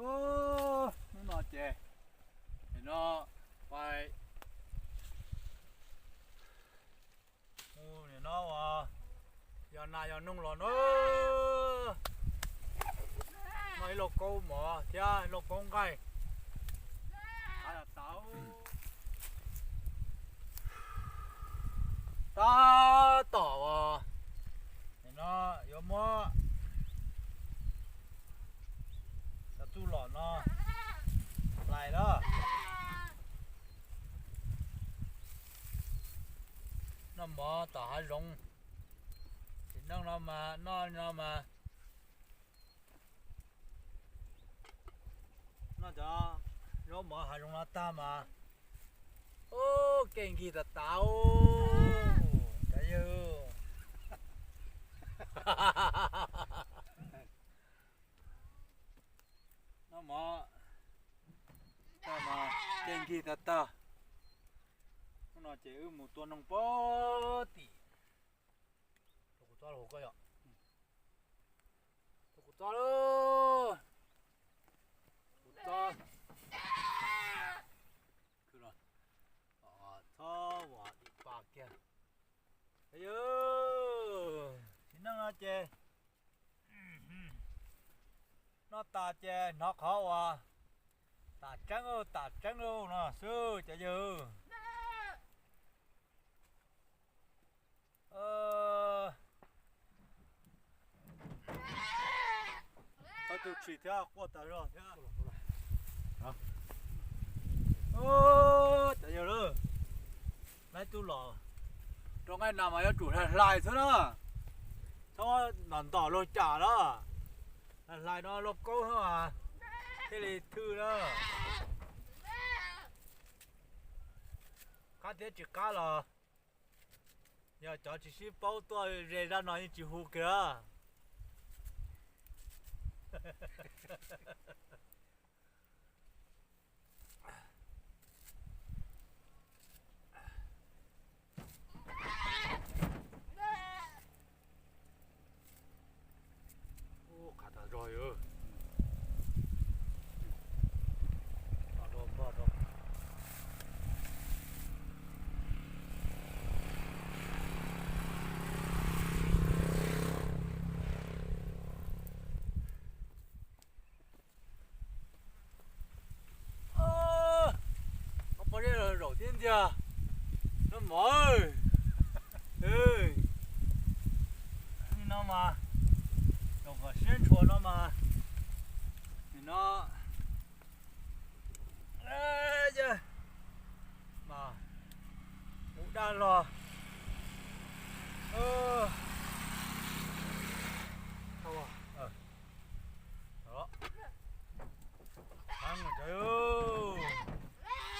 Hnub no ces, nim no pais mus nim no uas yog nas yog noog los na, noj ib lauj kaub mov thiab ib lauj kaub nqaij. Tab tom, tab tom uas nim no yuav muab cov txuj lom no hlais na. Noj mov tom hav zoov, tsis noj no mas noj li no mas, noj cov zaub mov hav zoov no tag mas, ub, kev nkig tas tas, cov yawg. Noj mov tag mas kev nkig tas tas. Hnub no ces wb mus tua noog pem tim, rau kuv txob los koj yom, rau kuv txob lauj, kuv txob, txhob ua dim pa kiag. Yawg, tsis neej no ces noj tas ces hnov qhov uas tam tseeb tam tseeb lauj no xwb cov yawg. Tau tus tshis thiab quaj tas zog thiab. Cov yawg lauj, laib tub los rau nqaij nas mas yuav tsum hlais hlais xwb na, txhob ntom ntom luag cam na, hlais hlais no lauj kaub xwb mas thiaj li thwj na. Qab thiab tsis qab los yog cov tsis sib paub tuaj ze zaj no yeej tsis hu kiag. Ub, qab tas zog yawg. Ob pob zeb zaum tib ntxiag, noj mov. Nim no mas, zaum kom siab ntshua no mas, nim no mas mus daj los.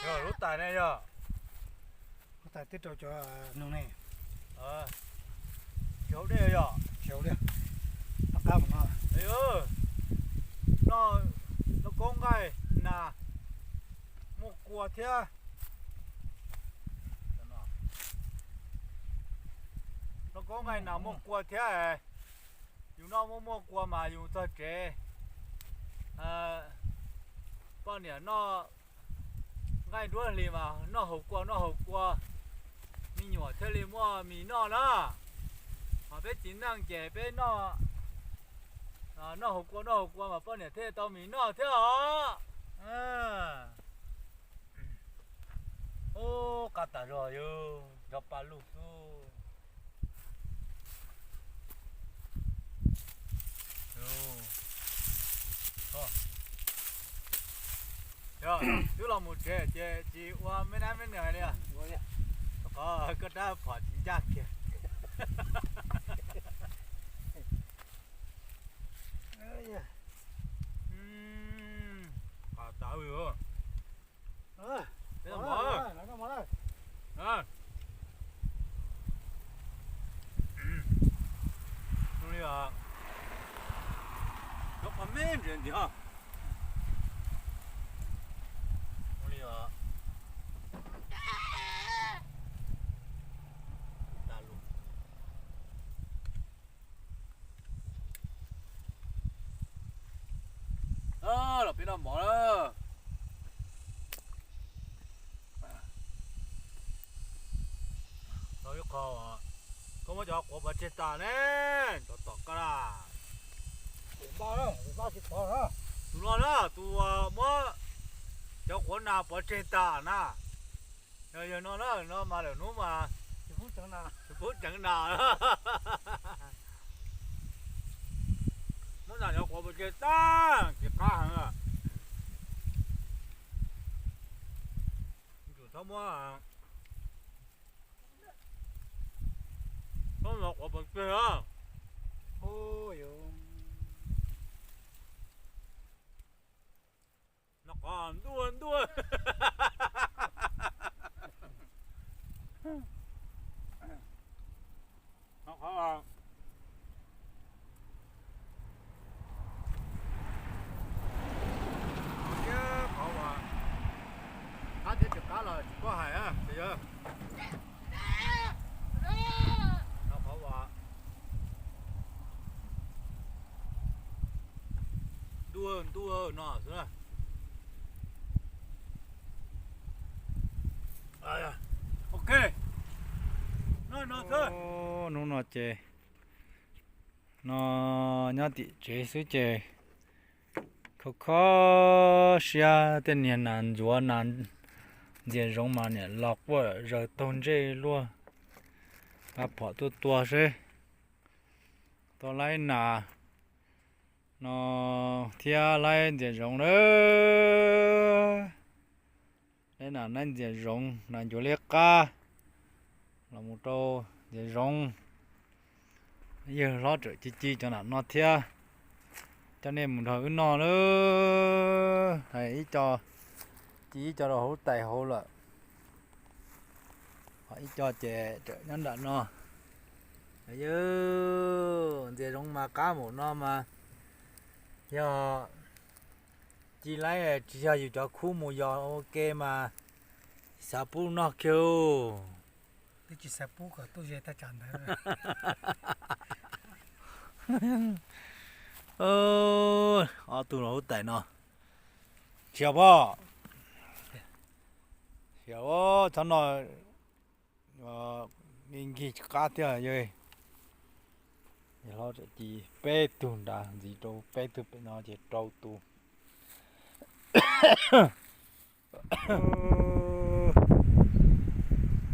Yog lub tais ne yog. Lub tais tib rau cov noog ne. Tsis haus dej yog. Tsis haus dej. Noj qab mus no. Noj lauj kaub nqaij nas muaj kua thiab. Lauj kaub nqaij nas muaj kua thiab. Yus noj muaj muaj kua mas yus txog tsev, poj niam noj nqaij nruab hlis mas noj haus kua noj haus kua, me nyuam thiaj li muaj mis noj na. Mas peb txiv neej ces peb noj, noj haus kua noj haus kua mas poj niam thiaj tau mis noj thiab os. Ub, qab tas zog yawg, nrog pa lug xwb. Yog twb los mus tsev ces tsis ua me nab me nws li. Qhov koj rab phom tsis ncaj kiag. Qab tas. Zoo li os, cov qhov me ntsis ntxiv os. Zoo li os. Peb noj mov na. Tau ib qho, koj muab cov quav pov tseg tas ne, cov tom kaj. Tus no na, tus muab cov quav nas pov tseg tas na. Yog, yog no na, no mas lawm hnub mas tsis pub tseev nas. Muab nas cov quav pov tseg tas, tsis qab heev. Txhob muab, txhob muab quav pov tseg na. No qhov ntuj ntuj. No qhov, qhov uas qab thiab tsis qab los tsis paub hais, yog. No qhov uas ntuj ntuj no xwb. Ok, no no xwb. Hnub no ces no nyob tim tsev xwb ces kho kho siab, tej niag nas ntxuav nas ntxias zoov mas niam los quaj zaws taug ntsej luaj, pab phom tuaj tua seb tau laib nas no thiab laib ntxias zoov na. Laib nas laib ntxias zoov, nas ncuav liab qab los mus rau ntxias zoov. Yawg hlob tseem ci ci cov nas no thiab, coj nej mus nrog wb noj na. Hais ib co, ci ib co rau hauv tais hauv lawm, ho ib co ces tseem nyob nram no. Yawg, ntxias zoov mas qab mus no mas yog ci laib tsis yog yus cov khub mus yos ua ke mas xav pub noj kiag. Twb tsis xav pub kom tuaj ze thaj tsam ntawd. Ob tug los hauv tais no. Siab pob, siab, txhob noj, me nkig qab thiab. Yawg hlob tseem ci peb tug nrad, ntxiv rau peb tug pem no ces rau tus.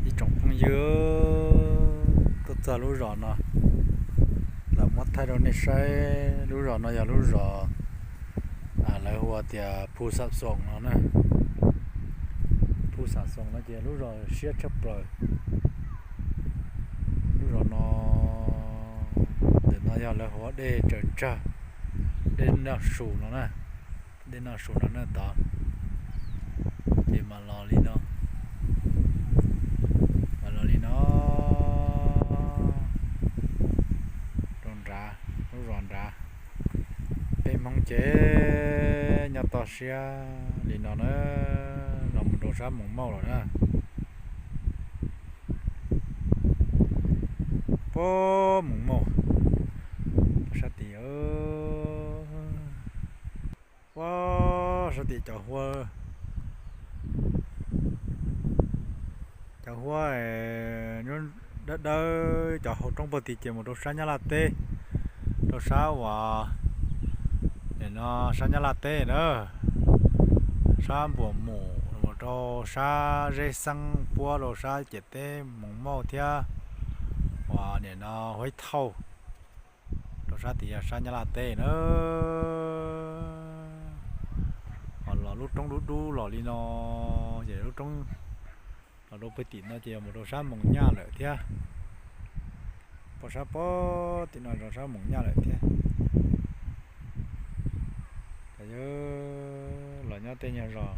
Ib tsoom phooj ywg, tuaj txog lub zos no, lam muab thaij rau nej saib. Lub zos no yog lub zos lawv hu tias Phu Xam Xoos no na. Phu Xam Xoos no ces lub zos siab tshaj plaws. Lub zos no, ntawm no yog lawv hu ua dej tsaws tsag, dej noj su no na, dej noj su no na tod. Ces mam los li no, mam los li no rau nrad, lub zos nrad. Peb Hmoob ces nyob toj siab li no na, los mus rau sab Moos Mauj lawm na. Puag Moos Mauj, sab tim, puag sab tim cov huab, cov huab dawb dawb, cov hauv roob puag tim ces mus rau sab Nyab Laj teb, rau sab uas nim no sab Nyab Laj teb na, sab Npuas Mus mus rau sab Zeb Xeeb puab rau sab ciam teb Moos Mauj thiab uas nim no Huaib Thauj rau sab tim yog sab Nyab Laj teb na. Ho los lub roob dub dub los li no, ces lub roob los rau pem tim no ces yog mus rau sab Moos Nyaj lawm thiab. Puag sab puag tim no rau sab Moos Nyaj lawm thiab. Ces yog los nyob tej nyuag zos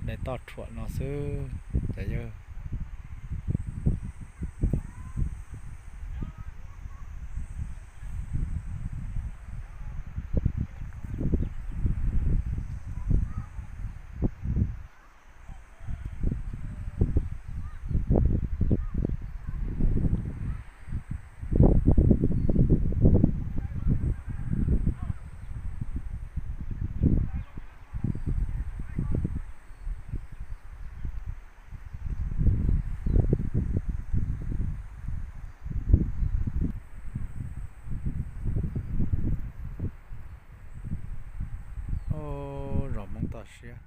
dai toj rhuam no xwb ces yog Toj siab.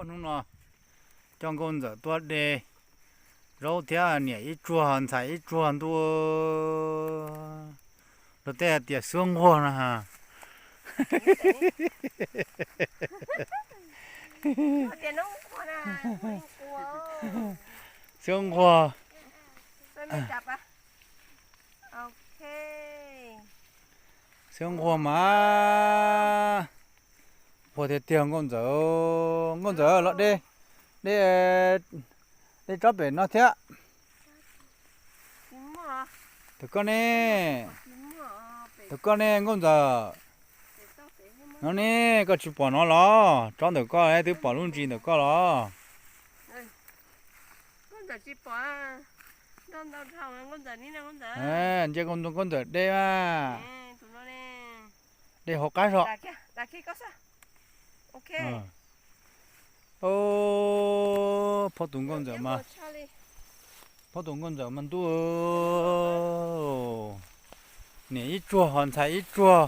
Hnub no coj nkauj ntxawm tuaj de zaub thiab niam ib tsuag ntxhais ib tsuag ntua. Luag tej hais tias xwb nquag no. Xwb nquag. Xwb nquag mas nquag tiag tiag nkauj ntxawm. Nkauj ntxawm los de, de, de tsob pem no thiab. Tus koj ne, tus koj ne nkauj ntxawm. No ne, koj tsis pom no los? Tsob ntawm koj twb pom lub ntsis ntawm koj los. Ntsia nkauj ntxawm de mas. De hauv qab zog. Phob tus nkauj ntxawm mas, phob tus nkauj ntxawm mas ntuj. Niam ib tsuag ho ntxhais ib tsuag.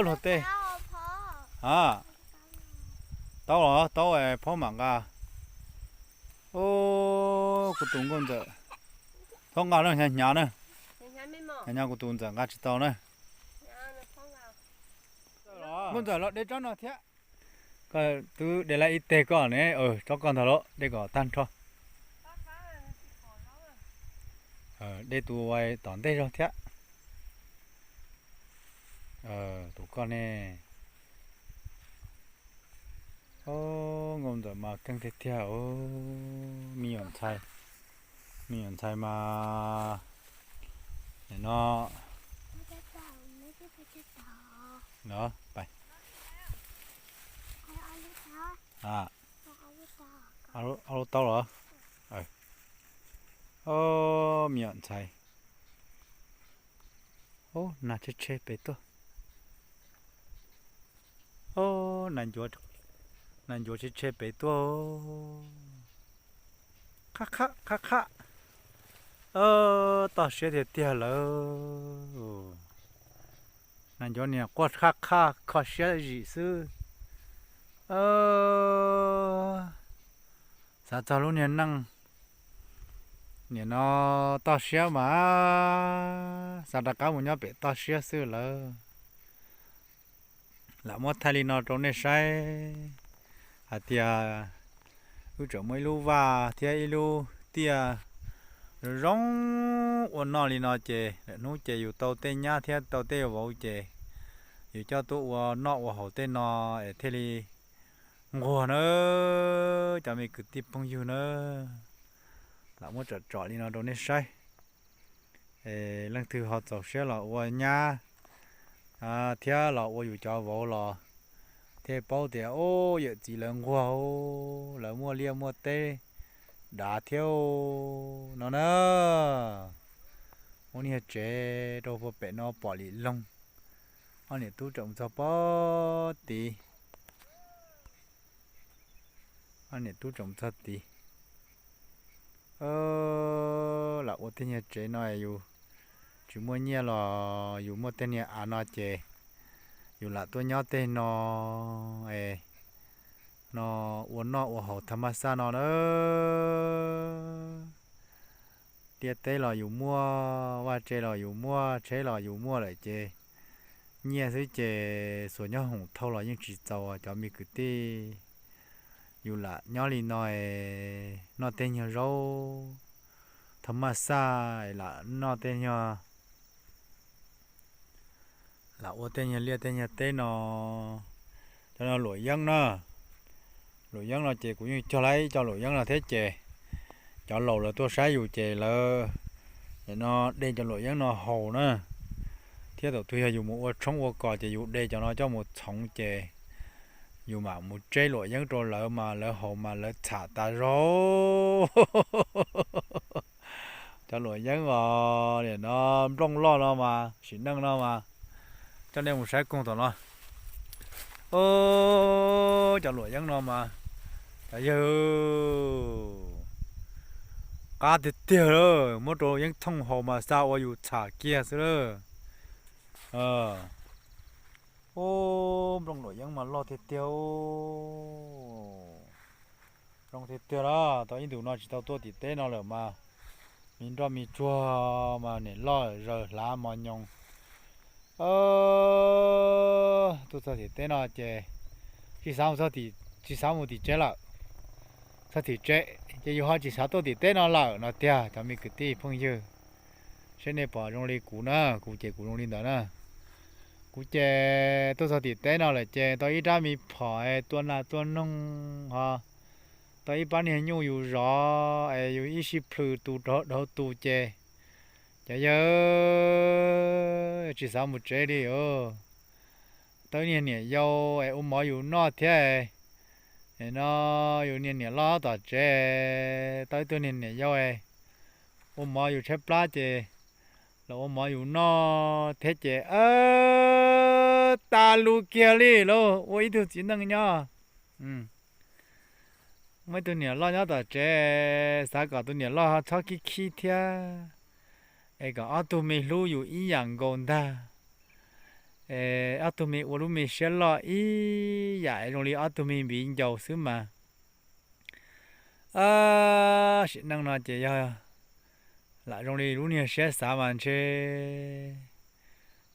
Luag tej. A, tau los tau, phob mam nqa. Kuv tus nkauj ntxawm, txhob nqa na, hnyav hnyav na. Hnyav hnyav kuv tus ntxawm nqa tsis tau na. Nkauj ntxawm los de tsob no thiab. Koj twb de lawm ib teg koj ne, tsob koj ntag los de kom tag nrho. De tus tom ntej zog thiab. Tus koj ne. Nkauj ntxawm mas keej tiag tiag, me nyuam ntxhais, me nyuam ntxhais mas no. Ob lub tau los? Me nyuam ntxhais. Nas tshe tshe pem tuaj. Nas ncuav tshe tshe pem tuaj. Qab qab qab qab. Toj siab tiag tiag lawm. Nas ncuav niag quaj qab qab kho siab zim xwb. Xav txog lub niag neej nim no toj siab mas xav rov qab mus nyob pem toj siab xwb lawm. Lam muab thaij li no rau nej saib hais tias wb tseem muaj ib lub vaj thiab ib lub tiaj zoo zoo ua noj li no ces lwm hnub ces yus tau tej nyab thiab tau tej vauv ces yus coj tuaj ua noj ua haus tej no es thiaj li nquag na. Cov me kwv tij phooj ywg na, lam muab tsom tsom li no rau nej saib. Leej twg ho txaus siab los ua nyab thiab los ua yus cov vauv los thiaj paub tias ub yawm txiv lawv nquag, lawv muaj liaj muaj teb dav thiab no na. Muab niag tsev rau puag pem no pom lim loog. Ob niam tub tseem mus txog pob tid. Ob niam tub tseem mus txog tid. Lam ua tej nyuag tsev no yus tsis muaj nyiaj los yus muaj tej niag av no ces yus lam tuaj nyob tej no es no ua noj ua haus thaj maj xaj no na. Liaj teb los yus muaj, vaj tse los yus muaj, tsheb los yus muaj lawm ces nyiaj xwb ces xuas nyob hoom thauj los yeej tsis txaus cov me kwv tij. Yus lam nyob li no es noj tej nyuag zaub thaj maj xaj, lam noj tej nyuag, lam ua tej nyuag liaj tej nyuag teb no. Cov no luam yeeb na, luam yeeb no ces kuv yeej cog lawm ib co luam yeeb no thiab ces cov laus lawv tuaj saib yus ces lawv nim no de cov luam yeeb no haus na, thiab thaum twg yog yus mus ua tshoob ua kos ces yus de cov no coj mus txhoov ces yus mam mus tseb luam yeeb rau lawv mas lawv haus mas lawv txham tas zog. Cov luam yeeb os, nim no nplooj loj no mas sim neej no mas, coj nej mus saib koog tom no. Cov luam yeeb no mas, cov yawg, qab tiag tiag lawm, muab rau yeeb thooj haus mas xa ua yus txham kiag xwb lawm. Ub, nplooj luam yeeb mas loj tiag tiag. Zoo tiag tiag na, tau ib ntus no tsis tau tuaj tim teb no lawm mas, me nroj me tsuag mas niam loj zaws hlav mos nyoos. Tuaj txog tim teb no ces tsis xav, tsis xav mus tim tsev lawm. Txog tim tsev ces yus ho tsis xav tuaj tim teb no lawm no tiag cov me kwv tij phooj ywg. Saib nej pom zoo li kuv na, kuv ces kuv zoo li ntawd na. Kuv ces tuaj txog tim teb no lawm ces tau ib rab me phom es tua nas tua noog ho, tau ib pab niag nyuj yus zov es yus ib sij plhws tus dhau tus ces, cov yawg, tsis xav mus tsev li os. Tau ib niag niam yau es ua mov yus noj thiab. No yus niag niam loj tom tsev, tau ib tug niag niam yau es ua mov yus tshaib plab ces los ua mov yus noj thiab ces tas lus kiag li lauj, ua ib tug txiv neej nyob. Muaj ib tug niam loj nyob tom tsev, xav kom tus niam loj ho txhob khib khib thiab, es kom ob tug me hlub yus ib yam nkaus ntag. Es ob tug me ua lub me siab loj ib yam zoo li ob tug me viv ncaus xwb mas. Sim neej no ces yog lam zoo li lub niag siab xav mas ntshe,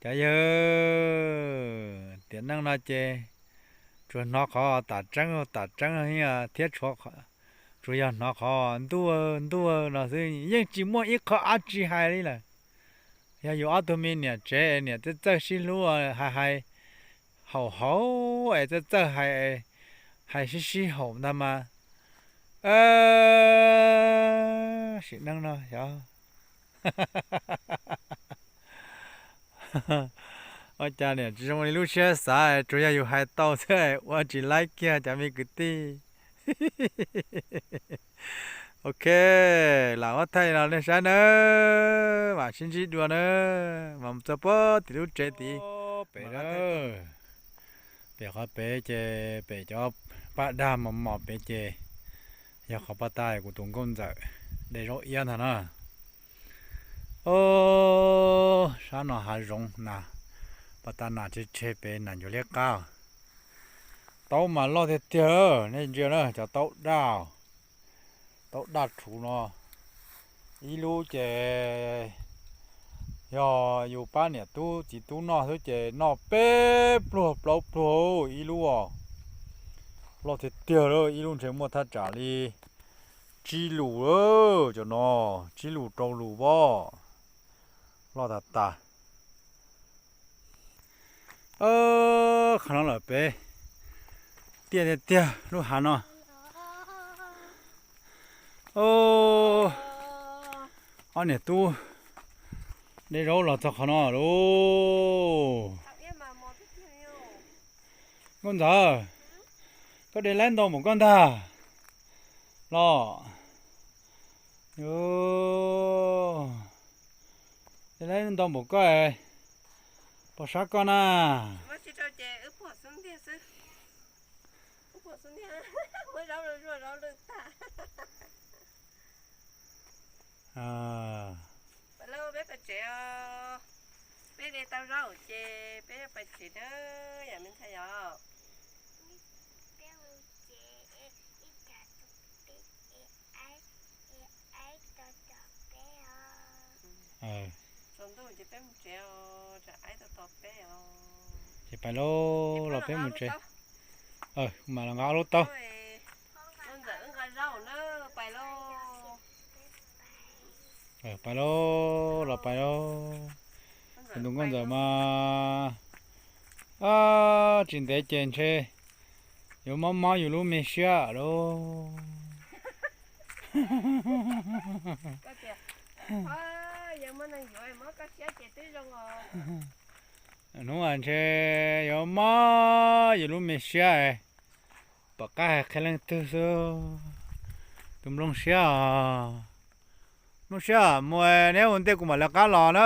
cov yawg, tiam neej no ces tsuas hnov qhov tam tseeb tam tseeb thiab, tsuas yog hnov qhov ntuj ntuj no xwb, yeej tsis muaj ib qho dab tsi hais li lawm. Yog yus ob tug me niam tsev niam txawj txawj sib hlub hais hais haum haum es txawj txawj hais, hais sib sib haum ntag mas. Sim neej no xyov ua cas niam tsis zoo li lub siab xav, tsuas yog yus hais tau xwb ua tsis laib kiag cov me kwv tij. Ok, lam muab thaij los nej saib nawb, mam sib ntsib dua nawb, mam txog puag tim lub tsev tid. Pem, pem qhov pem ces pem cov paj daj mos mos pem ces yog qhov paj tag kuv tus nkauj ntxawm de zaub iab ntag na. Sab no hav zoov na, paj tag nas tseg tseg pem nas ncuav liab qab. Taub mas loj tiag tiag, nej ntsia na cov taub daj, taub daj rhuv no. Ib lub ces yog yus pab niam tub txiv tub noj xwb ces noj peb pluag plaub pluag ib lub os. Loj tiag tiag lawm, ib lub ntshe muaj thaj tsam li tsib lus, cov no tsib lus rau lus pob, loj tas tas. Qhov no lawm pem, tiaj tiag tiag lub hav no. Ob niam tub de zaub los txog qhov no lauj. Nkauj ntxawm, koj de laib ntau npaum koj ntag los? De laib ntau npaum koj, pom sab koj na. Peb pais tsev os. Peb de tau zaub ces peb pais tsev nawb yom me ntxhais yom. Tsaus ntuj ces peb mus tsev os, tsam aib tos tos peb os. Ces pais lauj, los peb mus tsev. Kuv mam los nqa ob lub taub. Nkauj ntxawm wb nqa zaub na, pais lauj. Pais lauj, los pais lauj. Kuv tus nkauj ntxawm mas tsis ntev ces ntshe yuav mob mob yus lub me siab lauj. Hnub ntshe yuav mob yus lub me siab, pom qab hais qhia leej twg xwb. Tus nplooj siab os, nplooj siab mus, neb ua ntej kuv mam lawv qab los na.